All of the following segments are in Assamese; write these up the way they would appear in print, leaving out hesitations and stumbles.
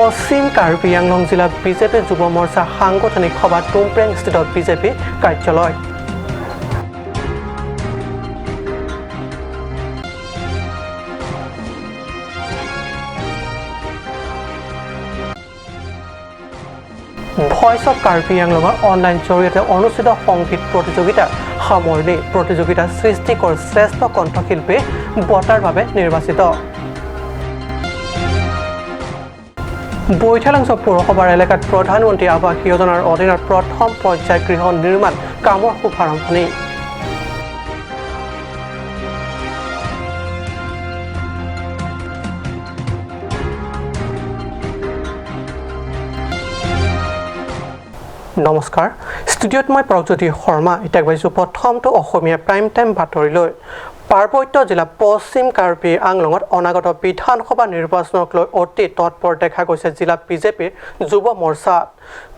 পশ্চিম কাৰ্বি আংলং জিলা বিজেপি যুৱ মৰ্চা সাংগঠনিক সভা টুমপ্ৰেংস্থিত বিজেপি কাৰ্যালয়। ভইচ অফ কাৰ্বি আংলঙৰ অনলাইন জৰিয়তে অনুষ্ঠিত সংগীত প্ৰতিযোগিতাৰ সামৰণি। প্ৰতিযোগিতাৰ সৃষ্টিকৰ শ্ৰেষ্ঠ কণ্ঠশিল্পী বঁটাৰ বাবে নিৰ্বাচিত। বৈঠালাংছ পৌৰসভাৰ এলেকাত প্ৰধানমন্ত্ৰী আৱাস যোজনাৰ অধীনত প্ৰথম পৰ্যায় গৃহ নিৰ্মাণ কামৰ শুভাৰম্ভণি। নমস্কাৰ, ষ্টুডিঅ'ত মই প্ৰজ্যোতি শৰ্মা। এতিয়া আগবাঢ়িছোঁ প্ৰথমটো অসমীয়া প্ৰাইম টাইম বাতৰিলৈ। পাৰ্বত্য জিলা পশ্চিম কাৰ্বি আংলঙত অনাগত বিধানসভা নিৰ্বাচনক লৈ অতি তৎপৰ দেখা গৈছে জিলা বিজেপিৰ যুৱ মৰ্চাত।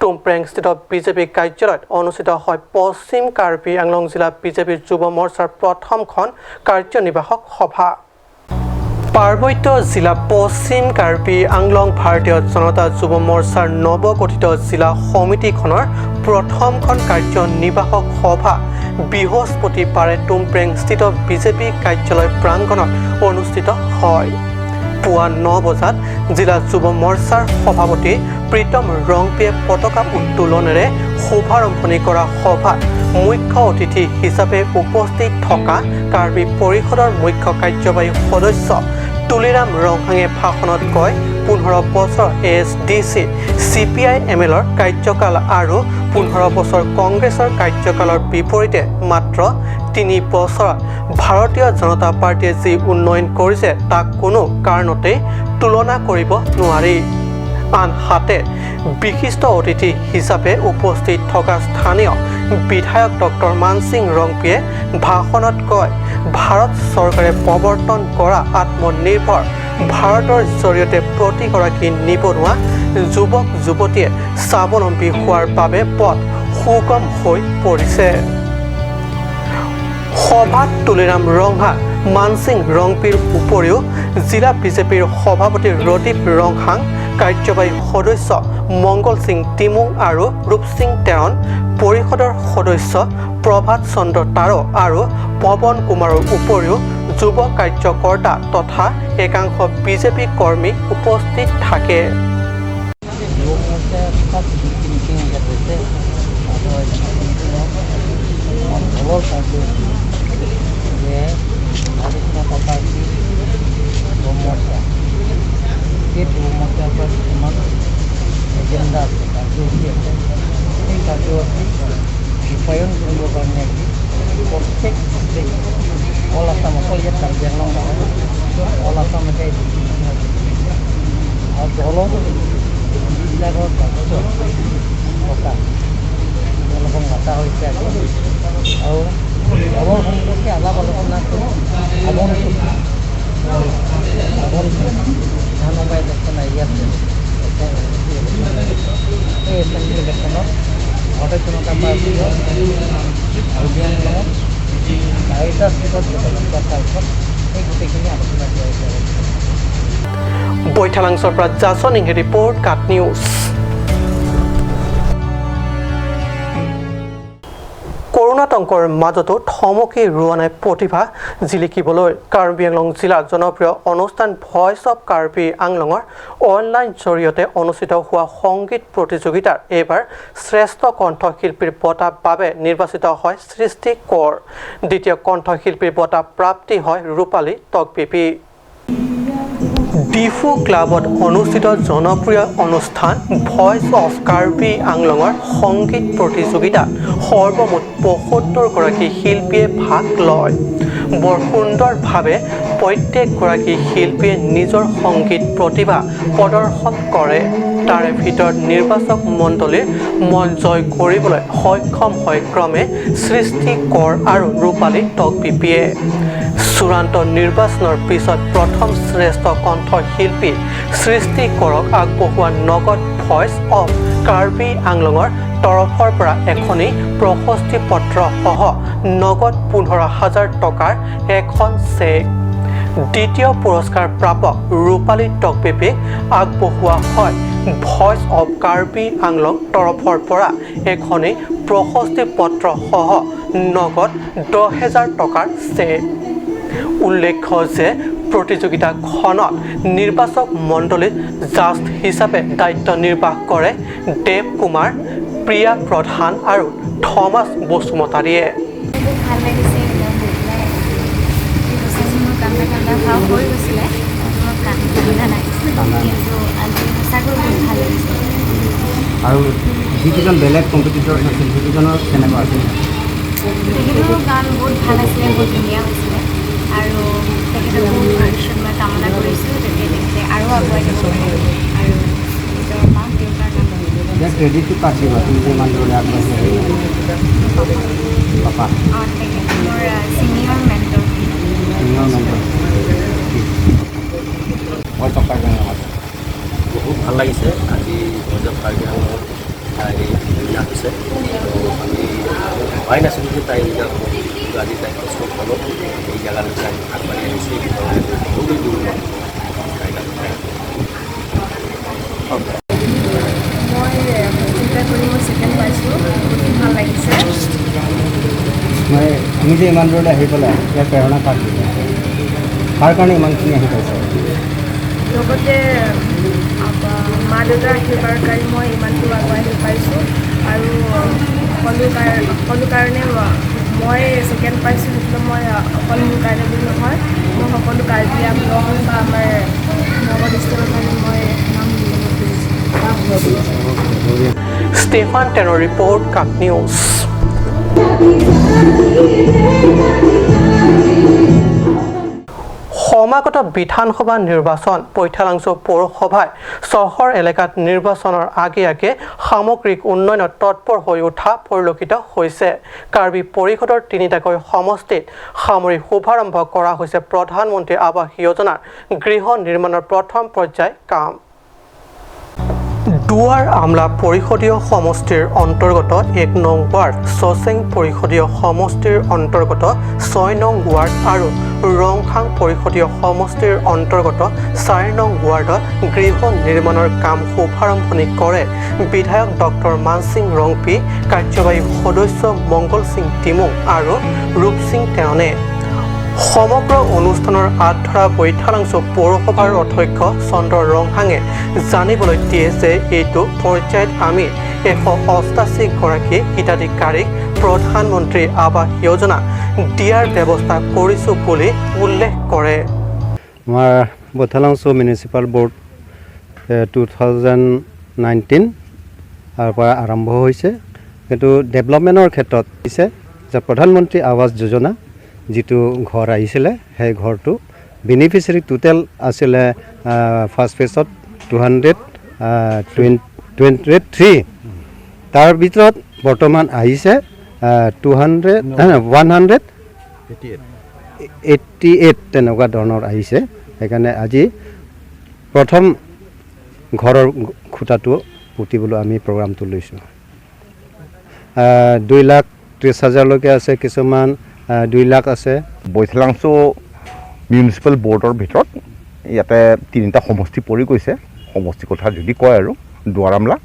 টুমপ্ৰেংস্থিত বিজেপি কাৰ্যালয়ত অনুষ্ঠিত হয় পশ্চিম কাৰ্বি আংলং জিলা বিজেপিৰ যুৱ মৰ্চাৰ প্ৰথমখন কাৰ্যনিৰ্বাহক সভা। পাৰ্বত্য জিলা পশ্চিম কাৰ্বি আংলং ভাৰতীয় জনতা যুৱ মৰ্চাৰ নৱগঠিত জিলা সমিতিখনৰ প্ৰথমখন কাৰ্যনিৰ্বাহক সভা বৃহস্পতিবাৰে টুমপ্ৰেংস্থিত বিজেপি কাৰ্যালয় প্ৰাংগণত অনুষ্ঠিত হয়। পুৱা 9 বজাত জিলা যুৱ মৰ্চাৰ সভাপতি প্ৰীতম ৰংপিয়ে পতাকা উত্তোলনেৰে শুভাৰম্ভণি কৰা সভাত মুখ্য অতিথি হিচাপে উপস্থিত থকা কাৰ্বি পৰিষদৰ মুখ্য কাৰ্যবাহী সদস্য তুলিৰাম ৰংহাঙে ভাষণত কয়, 15 বছৰ এছডিচি চিপিআই এমএলৰ কাৰ্যকাল আৰু 15 বছৰ কংগ্ৰেছৰ কাৰ্যকালৰ বিপৰীতে মাত্ৰ 3 বছৰত ভাৰতীয় জনতা পাৰ্টীয়ে যি উন্নয়ন কৰিছে তাক কোনো কাৰণতেই তুলনা কৰিব নোৱাৰি। আনহাতে বিশিষ্ট অতিথি হিচাপে উপস্থিত থকা স্থানীয় বিধায়ক ডক্টৰ মানসিং ৰংপিয়ে ভাষণত কয়, ভাৰত চৰকাৰে প্ৰৱৰ্তন কৰা আত্মনিৰ্ভৰ ভাৰতৰ জৰিয়তে প্ৰতিগৰাকী নিবনুৱা যুৱক যুৱতীয়ে স্বাৱলম্বী হোৱাৰ বাবে পথ সুগম হৈ পৰিছে। সভাত তুলিৰাম ৰংহাং, মানসিং ৰংপিৰ উপৰিও জিলা বিজেপিৰ সভাপতি ৰদীপ ৰংহাং, কাৰ্যবাহী সদস্য মংগল সিং টিমুং আৰু ৰূপসিং টেৰণ, পৰিষদৰ সদস্য প্ৰভাত চন্দ্ৰ তাৰো আৰু পৱন কুমাৰৰ উপৰিও যুৱ কাৰ্যকৰ্তা তথা একাংশ বিজেপি কৰ্মী উপস্থিত থাকে। যুৱ মৰ্চাৰ ফাৰ্ষ্ট মিটিং ইয়াত হৈছে আৰু মিটিঙত আমাৰ দলৰ কাৰ্যসূচী যে ভাৰতীয় জনতা পাৰ্টী যুৱ মৰ্চা, সেই যুৱ মৰ্চাৰ পৰা কিছুমান এজেণ্ডা আছে, কাৰ্যসূচী আছে। সেই কাৰ্যসূচী ৰূপায়ণ কৰিবৰ কাৰণে আজি প্ৰত্যেক ডিষ্ট্ৰিক্ট, অল আছাম, অকল ইয়াত কাৰ্বি আংলং নহয়, অল আছাম এতিয়া মিটিং হৈছে আৰু দলৰ যিবিলাকৰ দায়িত্ব থকা তেওঁলোকক মাতা হৈছে আজি আৰু দলৰ সম্পৰ্কে আলাপ আলোচনা কৰি আগন্তুক আগন্তুক বিধানসভা ইলেকশ্যন আহি আছে, সেই এছেম্বলি ইলেকশ্যনত ভাৰতীয় জনতা পাৰ্টীয়ে কাৰ্বি আংলঙত 4টা চিটত জনসংখ্যা তাৰপিছত সেই গোটেইখিনি আলোচনা কৰা হৈছে। বৈঠালাংছৰ পৰা জাছন ইংহে ৰিপৰ্ট, কাট নিউজ। কৰোণাতংকৰ মাজতো থমকি ৰোৱা নাই প্ৰতিভা জিলিকিবলৈ। কাৰ্বি আংলং জিলাৰ জনপ্ৰিয় অনুষ্ঠান ভইচ অফ কাৰ্বি আংলঙৰ অনলাইন জৰিয়তে অনুষ্ঠিত হোৱা সংগীত প্ৰতিযোগিতাৰ এইবাৰ শ্ৰেষ্ঠ কণ্ঠশিল্পীৰ বঁটাৰ বাবে নিৰ্বাচিত হয় সৃষ্টি কোঁৱৰ। দ্বিতীয় কণ্ঠশিল্পীৰ বঁটা প্ৰাপ্তি হয় ৰূপালী টকবিপি। ডিফু ক্লাবত অনুষ্ঠিত জনপ্ৰিয় অনুষ্ঠান ভইচ অফ কাৰ্বি আংলঙৰ সংগীত প্ৰতিযোগিতাত সৰ্বমুঠ 75গৰাকী শিল্পীয়ে ভাগ লয়। বৰ সুন্দৰভাৱে প্ৰত্যেকগৰাকী শিল্পীয়ে নিজৰ সংগীত প্ৰতিভা প্ৰদৰ্শন কৰে। তাৰে ভিতৰত নিৰ্বাচক মণ্ডলীৰ মন জয় কৰিবলৈ সক্ষম হয় ক্ৰমে সৃষ্টি কোঁৱৰ আৰু ৰূপালী টকবিপিয়ে। চূড়ান্ত নিৰ্বাচনৰ পিছত প্ৰথম শ্ৰেষ্ঠ কণ্ঠশিল্পী সৃষ্টি কোঁৱৰক আগবঢ়োৱা নগদ ভইচ অফ কাৰ্বি আংলঙৰ তৰফৰ পৰা এখনি প্ৰশস্তি পত্ৰসহ নগদ 15,000 টকাৰ এখন চেক। দ্বিতীয় পুৰস্কাৰ প্ৰাপক ৰূপালী টকবেপীক আগবঢ়োৱা হয় ভইচ অৱ কাৰ্বি আংলং তৰফৰ পৰা এখনি প্ৰশস্তি পত্ৰসহ নগদ 10,000 টকাৰ চেক। উল্লেখ্য যে প্ৰতিযোগিতাখনত নিৰ্বাচক মণ্ডলীত জাজ হিচাপে দায়িত্ব নিৰ্বাহ কৰে দেৱ কুমাৰ, প্ৰিয়া প্ৰধান আৰু থমাছ বসুমতাৰীয়ে। খুব ভাল লাগিছে। মোৰ কান্দা কান্দা ভাৱ হৈ গৈছিলে, মই কান্দা নাই, কিন্তু আজি সঁচাকৈ বহুত ভাল লাগিছে। আৰু যিকেইজন বেলেগ কম্পিটিটৰ্ছ আছিল, সেইকেইজনৰ কেনেকুৱা আছিল? তেখেতৰো গান বহুত ভাল আছিলে, বহুত ধুনীয়া হৈছিলে আৰু তেখেতৰ বহুত ভৱিষ্যত মই কামনা কৰিছোঁ, যাতে তেখেতে আৰু আগুৱাই যাব পাৰে আৰু নিজৰ মাক দেউতাৰ নাম। ইয়াৰ ক্ৰেডিটটো কাক দিবা, তুমি যে ইমান দূৰলৈ আগবাঢ়ি আহিলা? পাপা? অঁ, তেখেত মোৰ senior mentor. Senior mentor. Voice of Karbi Anglong. বহুত ভাল লাগিছে। আজি ভইচ অফ কাৰ্বি আংলঙত তাই উইনাৰ হৈছে। তো আমি ভবাই নাছিলোঁ যে তাই উইনাৰ হ'ব, কিন্তু আজি তাই কষ্টৰ ফলত এই জেগালৈকে আগবাঢ়ি আহিছে। সেইটো কাৰণে আমি বহুতেই গৌৰৱ তাইক। মই প্ৰতিযোগিতা কৰি মই ছেকেণ্ড পাইছোঁ, বহুত ভাল লাগিছে। মই তুমি যে ইমান দূৰলৈ আহি পেলাই, ইয়াৰ প্ৰেৰণা কাক দিলে? কাৰ কাৰণে ইমানখিনি আহি পাইছা? লগতে মা দেউতাৰ আশীৰ্বাদৰ কাৰণে মই ইমানটো আগুৱাই আহিব পাৰিছোঁ আৰু সকলো কাৰণে মই ছেকেণ্ড পাইছোঁ। সেইটো মই অকল মোৰ কাৰণে বুলি নহয়, মই সকলো কাৰ্বি আংলং বা আমাৰ নগাঁও ডিষ্ট্ৰিক্টৰ কাৰণে মই নাম উলিয়াব খুজিছোঁ। ষ্টেফান টেনৰ ৰিপৰ্ট, কাক নিউজ। সমাগত বিধানসভা নিৰ্বাচন, বৈঠালাংছু পৌৰসভাই চহৰ এলেকাত নিৰ্বাচনৰ আগে আগে সামগ্ৰিক উন্নয়নত তৎপৰ হৈ উঠা পৰিলক্ষিত হৈছে। কাৰ্বি পৰিষদৰ তিনিটাকৈ সমষ্টিত সামৰি শুভাৰম্ভ কৰা হৈছে প্ৰধানমন্ত্ৰী আৱাস যোজনাৰ গৃহ নিৰ্মাণৰ প্ৰথম পৰ্যায় কাম। দুৱাৰ আমলা পৰিষদীয় সমষ্টিৰ অন্তৰ্গত 1 নং ৱাৰ্ড, চচেং পৰিষদীয় সমষ্টিৰ অন্তৰ্গত 6 নং ৱাৰ্ড আৰু ৰংখাং পৰিষদীয় সমষ্টিৰ অন্তৰ্গত 4 নং ৱাৰ্ডত গৃহ নিৰ্মাণৰ কাম শুভাৰম্ভণি কৰে বিধায়ক ডক্টৰ মানসিং ৰংপি, কাৰ্যবাহী সদস্য মংগল সিং টিমুং আৰু ৰূপসিং টেৰণে। সমগ্ৰ অনুষ্ঠানৰ আঁত ধৰা বৈঠালাংছু পৌৰসভাৰ অধ্যক্ষ চন্দ্ৰ ৰংহাঙে জানিবলৈ দিয়ে যে এইটো পৰ্যায়ত আমি 188 গৰাকী হিতাধিকাৰীক প্ৰধানমন্ত্ৰী আৱাস যোজনা দিয়াৰ ব্যৱস্থা কৰিছোঁ বুলি উল্লেখ কৰে। আমাৰ বৈঠালাংছু মিউনিচিপাল বৰ্ড 2019 পৰা আৰম্ভ হৈছে, কিন্তু ডেভেলপমেণ্টৰ ক্ষেত্ৰত হৈছে যে প্ৰধানমন্ত্ৰী আৱাস যোজনা যিটো ঘৰ আহিছিলে, সেই ঘৰটো বেনিফিচিয়াৰী টোটেল আছিলে ফাৰ্ষ্ট ফেজত 223। তাৰ ভিতৰত বৰ্তমান আহিছে 200, 188 তেনেকুৱা ধৰণৰ আহিছে। সেইকাৰণে আজি প্ৰথম ঘৰৰ খুঁটাটো পুতিবলৈ আমি প্ৰগ্ৰামটো লৈছোঁ। 2,30,000লৈকে আছে, কিছুমান 2 লাখ আছে। বৈঠালাংছু মিউনিচিপেল বৰ্ডৰ ভিতৰত ইয়াতে তিনিটা সমষ্টি পৰি গৈছে। সমষ্টিৰ কথা যদি কয় আৰু দুৱাৰামলা,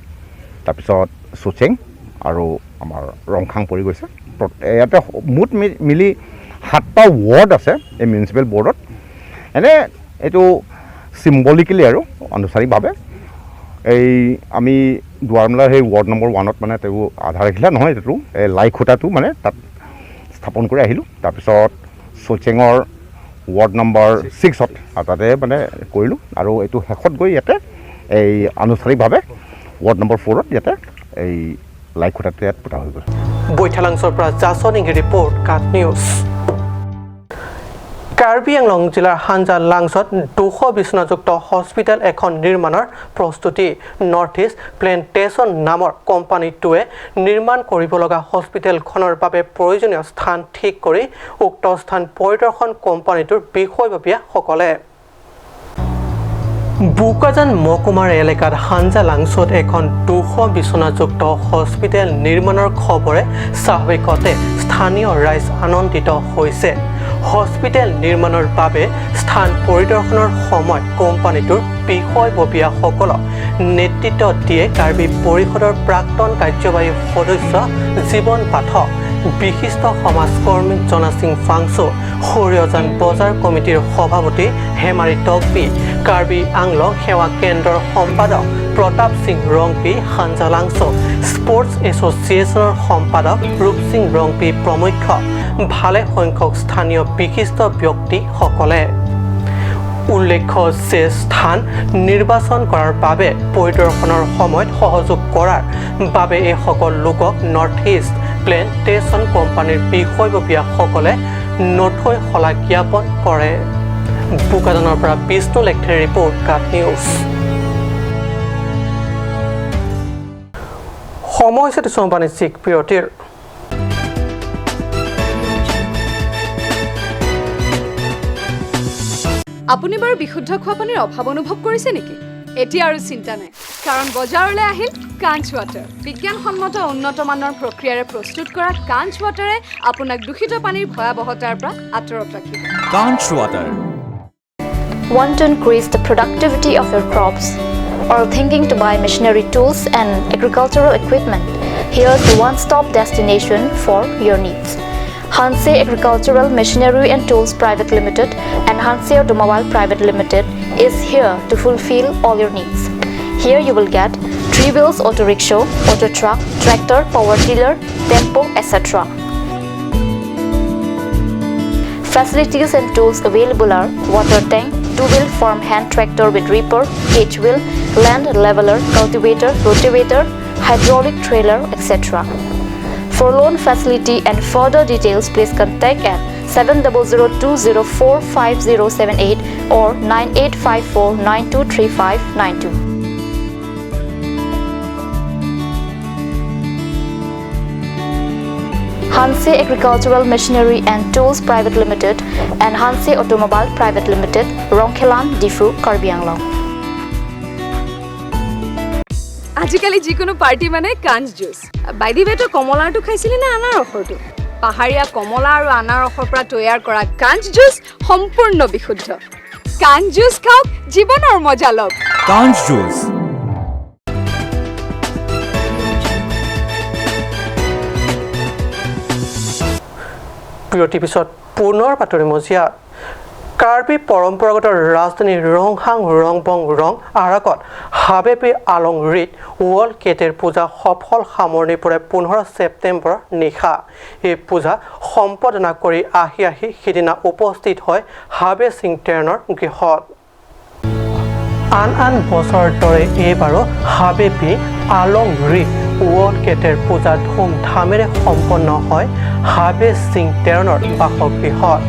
তাৰপিছত চুচেং আৰু আমাৰ ৰংখাং পৰি গৈছে। ইয়াতে মুঠ মিলি সাতটা ৱাৰ্ড আছে এই মিউনিচিপেল বৰ্ডত। এনে এইটো চিম্বলিকেলি আৰু আনুষ্ঠানিকভাৱে এই আমি দুৱাৰমলাৰ সেই ৱাৰ্ড নম্বৰ 1ত মানে তেওঁ আধাৰশিলা নহয়, এইটো এই লাই খুঁটাটো মানে তাত স্থাপন কৰি আহিলোঁ। তাৰপিছত চৌচেঙৰ ৱাৰ্ড নম্বৰ 6ত আৰু তাতে মানে কৰিলোঁ আৰু এইটো শেষত গৈ ইয়াতে এই আনুষ্ঠানিকভাৱে ৱাৰ্ড নম্বৰ 4ত ইয়াতে এই লাই খুঁটাটো ইয়াত পোতা হৈ গ'ল। বৈঠালাংছৰ পৰা জাছনিং ৰিপৰ্ট, কাট নিউজ। কাৰ্বি আংলং জিলাৰ হাঞ্জা লাংছত 200 বিচনাযুক্ত হস্পিটেল এখন নিৰ্মাণৰ প্ৰস্তুতি। নৰ্থ ইষ্ট প্লেণ্টেশ্যন নামৰ কোম্পানীটোৱে নিৰ্মাণ কৰিব লগা হস্পিটেলখনৰ বাবে প্ৰয়োজনীয় স্থান ঠিক কৰি উক্ত স্থান পৰিদৰ্শন কোম্পানীটোৰ বিষয়ববীয়াসকলে। বোকাজান মহকুমাৰ এলেকাত হাঞ্জা লাংছত এখন 200 বিচনাযুক্ত হস্পিটেল নিৰ্মাণৰ খবৰে স্বাভাৱিকতে স্থানীয় ৰাইজ আনন্দিত হৈছে। হস্পিটেল নিৰ্মাণৰ বাবে স্থান পৰিদৰ্শনৰ সময়ত কোম্পানীটোৰ বিষয়ববীয়াসকলক নেতৃত্ব দিয়ে কাৰ্বি পৰিষদৰ প্ৰাক্তন কাৰ্যবাহী সদস্য জীৱন পাঠক, বিশিষ্ট সমাজকৰ্মী জনাসিং ফাংচু, সৰিয়জান বজাৰ কমিটিৰ সভাপতি হেমাৰী টকবি, কাৰ্বি আংলং সেৱা কেন্দ্ৰৰ সম্পাদক প্ৰতাপ সিং ৰংপি, হাঞ্জালাংছ স্পৰ্টছ এছ'চিয়েশ্যনৰ সম্পাদক ৰূপসিং ৰংপি প্ৰমুখ্য ভালে সংখ্যক স্থানীয় বিশিষ্ট ব্যক্তিসকলে। উল্লেখ্য যে স্থান নিৰ্বাচন কৰাৰ বাবে পৰিদৰ্শনৰ সময়ত সহযোগ কৰাৰ বাবে এইসকল লোকক নৰ্থ ইষ্ট প্লেণ্টেশ্যন কোম্পানীৰ বিষয়ববীয়াসকলে নথৈ শলাগ জ্ঞাপন কৰে। বোকাজানৰ পৰা বিষ্ণু লেখথেৰ ৰিপৰ্ট, কাট নিউজ। সময় হৈছে বাণিজ্যিক বিৰতিৰ। আপুনি বাৰু বিশুদ্ধ খোৱা পানীৰ অভাৱ অনুভৱ কৰিছে নেকি? এতিয়া আৰু চিন্তা নাই, কাৰণ বজাৰলৈ আহিল কাঞ্চ ৱাটাৰ। বিজ্ঞানসন্মত উন্নত মানৰ প্ৰক্ৰিয়াৰে প্ৰস্তুত কৰা কাঞ্চ ৱাটাৰে আপোনাক দূষিত পানীৰ ভয়াৱহতাৰ পৰা আঁতৰত ৰাখিব। Kanch water. Want to increase the productivity of your crops or thinking to buy machinery tools and agricultural equipment? Here's the one-stop destination for your needs. Hanse Agricultural Machinery and Tools Private Limited and Hanse Automobile Private Limited is here to fulfill all your needs. Here you will get 3 wheels auto rickshaw, auto truck, tractor, power tiller, tempo, etc. Facilities and tools available are water tank, 2-wheel farm hand tractor with reaper, H-wheel, land leveler, cultivator, rotavator, hydraulic trailer, etc. For loan facility and further details, please contact at 7002045078 or 9854923592. Hanse Agricultural Machinery and Tools Private Limited and Hanse Automobile Private Limited, Rongkhelan, Difu, Karbi Anglong. আজিকালি যিকোনো পাৰ্টি মানে কাঞ্চ জুচ। বাই the ৱে, তই কমলাৰটো খাইছিলি নে আনাৰসৰটো? পাহাৰীয়া কমলা আৰু আনাৰসৰ পৰা তৈয়াৰ কৰা কাঞ্চ জুচ সম্পূৰ্ণ বিশুদ্ধ। কাঞ্চ জুচ খাওক, জীৱনৰ মজা লওক। কাঞ্চ জুচ। বিৰতিৰ পিছত পুনৰ বাতৰি মজিয়া। কাৰ্বি পৰম্পৰাগত ৰাজধানী ৰংহাং ৰংবং ৰং আৰাকত হাবেপি আলং ৰিত ৱৰ্ল্ড কেটেৰ পূজা সফল সামৰণি পৰে 15 ছেপ্টেম্বৰৰ নিশা। এই পূজা সম্পাদনা কৰি আহি আহি সিদিনা উপস্থিত হয় হাবে সিং টেৰণৰ গৃহত। আন আন বছৰৰ দৰে এইবাৰো হাবেপি আলং ৰিত ৱৰ্ল্ড কেটেৰ পূজা ধুমধামেৰে সম্পন্ন হয় হাবে সিং টেৰণৰ বাসগৃহত।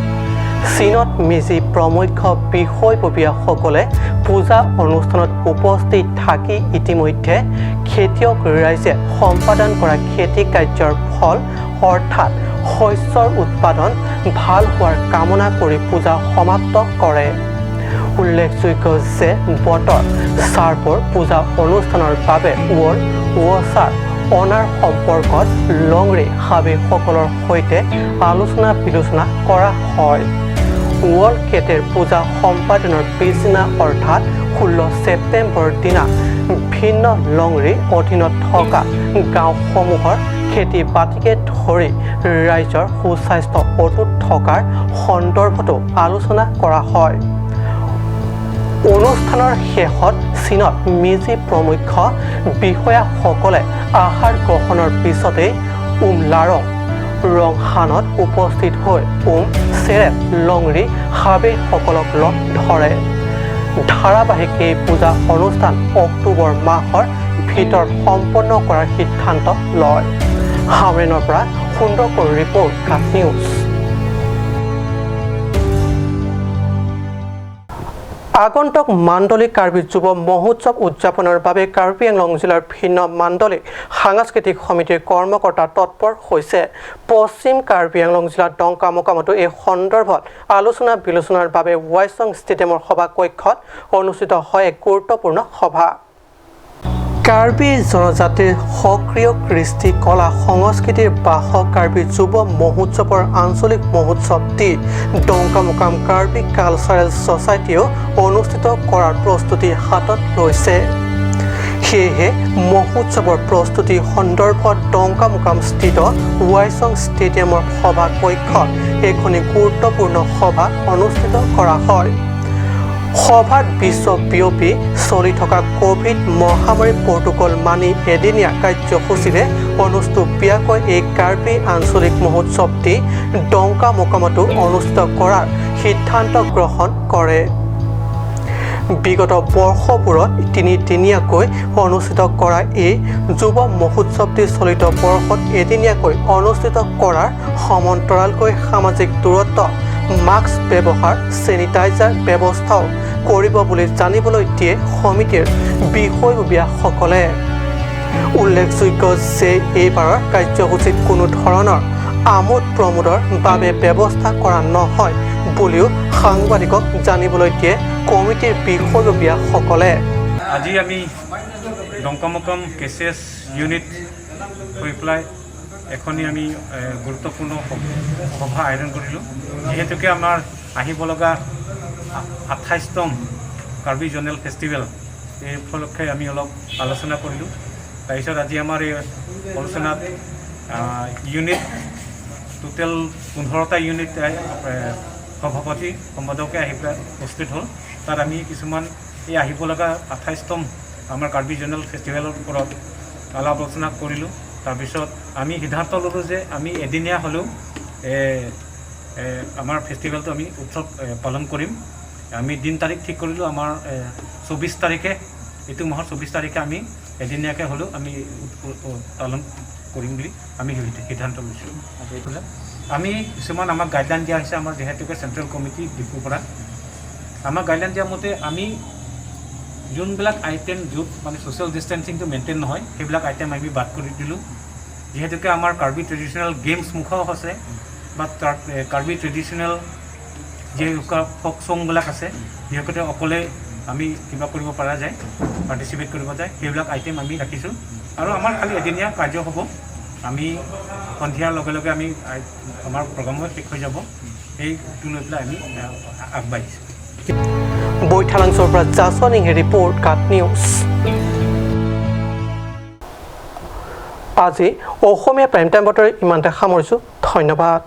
চীনত মিজি প্ৰমুখ্য বিষয়ববীয়াসকলে পূজা অনুষ্ঠানত উপস্থিত থাকি ইতিমধ্যে খেতিয়ক ৰাইজে সম্পাদন কৰা খেতি কাৰ্যৰ ফল অৰ্থাৎ শস্যৰ উৎপাদন ভাল হোৱাৰ কামনা কৰি পূজা সমাপ্ত কৰে। উল্লেখযোগ্য যে বতৰ চাৰ্পৰ পূজা অনুষ্ঠানৰ বাবে ৱৰ্ল্ড ৱাছাৰ অনাৰ সম্পৰ্কত লংৰি হাবিসকলৰ সৈতে আলোচনা বিলোচনা কৰা হয়। ৱৰ্ল্ড কেটেৰ পূজা সম্পাদনৰ পিছদিনা অৰ্থাৎ 16 ছেপ্টেম্বৰৰ দিনা ভিন্ন লংৰি অধীনত থকা গাঁওসমূহৰ খেতি বাতিকে ধৰি ৰাইজৰ সুস্বাস্থ্য অটুট থকাৰ সন্দৰ্ভতো আলোচনা কৰা হয়। অনুষ্ঠানৰ শেষত চীনত মিজি প্ৰমুখ্য বিষয়াসকলে আহাৰ গ্ৰহণৰ পিছতেই উমলাৰং ৰংহানত উপস্থিত হৈ উম চেৰেপ লংৰি হাবেসকলক লগ ধৰে। ধাৰাবাহিক এই পূজা অনুষ্ঠান অক্টোবৰ মাহৰ ভিতৰত সম্পন্ন কৰাৰ সিদ্ধান্ত লয়। হামৰেনৰ পৰা সুন্দৰকৰ ৰিপৰ্ট, কাট নিউজ। আগন্তুক মাণ্ডলিক কাৰ্বি যুৱ মহোৎসৱ উদযাপনৰ বাবে কাৰ্বি আংলং জিলাৰ ভিন্ন মাণ্ডলিক সাংস্কৃতিক সমিতিৰ কৰ্মকৰ্তা তৎপৰ হৈছে। পশ্চিম কাৰ্বি আংলং জিলাৰ ডংকা মোকামতো এই সন্দৰ্ভত আলোচনা বিলোচনাৰ বাবে ৱাইচং ষ্টেডিয়ামৰ সভাকক্ষত অনুষ্ঠিত হয় এক গুৰুত্বপূৰ্ণ সভা। কাৰ্বি জনজাতিৰ সক্ৰিয় কৃষ্টি কলা সংস্কৃতিৰ বাহক কাৰ্বি যুৱ মহোৎসৱৰ আঞ্চলিক মহোৎসৱটি ডংকামোকাম কাৰ্বি কালচাৰেল ছ'চাইটিয়েও অনুষ্ঠিত কৰাৰ প্ৰস্তুতি হাতত লৈছে। সেয়েহে মহোৎসৱৰ প্ৰস্তুতি সন্দৰ্ভত ডংকামোকামস্থিত ৱাইচং ষ্টেডিয়ামৰ সভাকক্ষত এখনি গুৰুত্বপূৰ্ণ সভা অনুষ্ঠিত কৰা হয়। সভাত বিশ্বব্যাপী চলি থকা ক'ভিড মহামাৰীৰ প্ৰট'কল মানি এদিনীয়া কাৰ্যসূচীৰে অনুষ্টুপীয়াকৈ এই কাৰ্বি আঞ্চলিক মহোৎসৱটি ডংকামোকামতো অনুষ্ঠিত কৰাৰ সিদ্ধান্ত গ্ৰহণ কৰে। বিগত বৰ্ষবোৰত তিনিদিনীয়াকৈ অনুষ্ঠিত কৰা এই যুৱ মহোৎসৱটি চলিত বৰ্ষত এদিনীয়াকৈ অনুষ্ঠিত কৰাৰ সমান্তৰালকৈ সামাজিক দূৰত্ব, মাস্ক ব্যৱহাৰ, চেনিটাইজাৰ ব্যৱস্থাও কৰিব বুলি জানিবলৈ দিয়ে সমিতিৰ বিষয়ববীয়াসকলে। উল্লেখযোগ্য যে এইবাৰৰ কাৰ্যসূচীত কোনো ধৰণৰ আমোদ প্ৰমোদৰ বাবে ব্যৱস্থা কৰা নহয় বুলিও সাংবাদিকক জানিবলৈ দিয়ে কমিটিৰ বিষয়ববীয়াসকলে। আজি আমি ডংকামোকাম কেচিএছ ইউনিট হৈ পেলাই এখনি আমি গুৰুত্বপূৰ্ণ সভা আয়োজন কৰিলোঁ। যিহেতুকে আমাৰ আহিব লগা 28তম কাৰ্বি জ'নেল ফেষ্টিভেল, এই উপলক্ষে আমি অলপ আলোচনা কৰিলোঁ। তাৰপিছত আজি আমাৰ এই আলোচনাত ইউনিট টোটেল 15টা ইউনিট সভাপতি সম্পাদকে আহি পেলাই উপস্থিত হ'ল। তাত আমি কিছুমান এই আহিব লগা 28তম আমাৰ কাৰ্বি জ'নেল ফেষ্টিভেলৰ ওপৰত আলাপ আলোচনা কৰিলোঁ। তাৰপিছত আমি সিদ্ধান্ত ল'লোঁ যে আমি এদিনীয়া হ'লেও আমাৰ ফেষ্টিভেলটো আমি উৎসৱ পালন কৰিম। আমি দিন তাৰিখ ঠিক কৰিলোঁ। আমাৰ 24 তাৰিখে, এইটো মাহৰ 24 তাৰিখে আমি এদিনীয়াকৈ হ'লেও আমি পালন কৰিম বুলি আমি সিদ্ধান্ত লৈছোঁ। আমি কিছুমান আমাক গাইডলাইন দিয়া হৈছে আমাৰ যিহেতুকে চেণ্ট্ৰেল কমিটি ডিফুৰ পৰা। আমাক গাইডলাইন দিয়া মতে আমি যোনবিলাক আইটেম য'ত মানে ছ'চিয়েল ডিষ্টেঞ্চিংটো মেইনটেইন নহয়, সেইবিলাক আইটেম আমি বাদ কৰি দিলোঁ। যিহেতুকে আমাৰ কাৰ্বি ট্ৰেডিশ্যনেল গেমছ মুখাও আছে বা তাৰ কাৰ্বি ট্ৰেডিশ্যনেল যি ফক চংবিলাক আছে, যিহেতুকে অকলে আমি কিবা কৰিব পৰা যায়, পাৰ্টিচিপেট কৰিব যায়, সেইবিলাক আইটেম আমি ৰাখিছোঁ। আৰু আমাৰ খালি এদিনীয়া কাৰ্য হ'ব। আমি সন্ধিয়াৰ লগে লগে আমি আমাৰ প্ৰগ্ৰামো শেষ হৈ যাব। সেইটো লৈ পেলাই আমি আগবাঢ়িছোঁ। বৈঠালাংছৰ পৰা জাছৱানিং ৰিপৰ্ট, কাট নিউজ। আজি অসমীয়া প্ৰাইম টাইম বতৰি ইমানতে সামৰিছোঁ। ধন্যবাদ।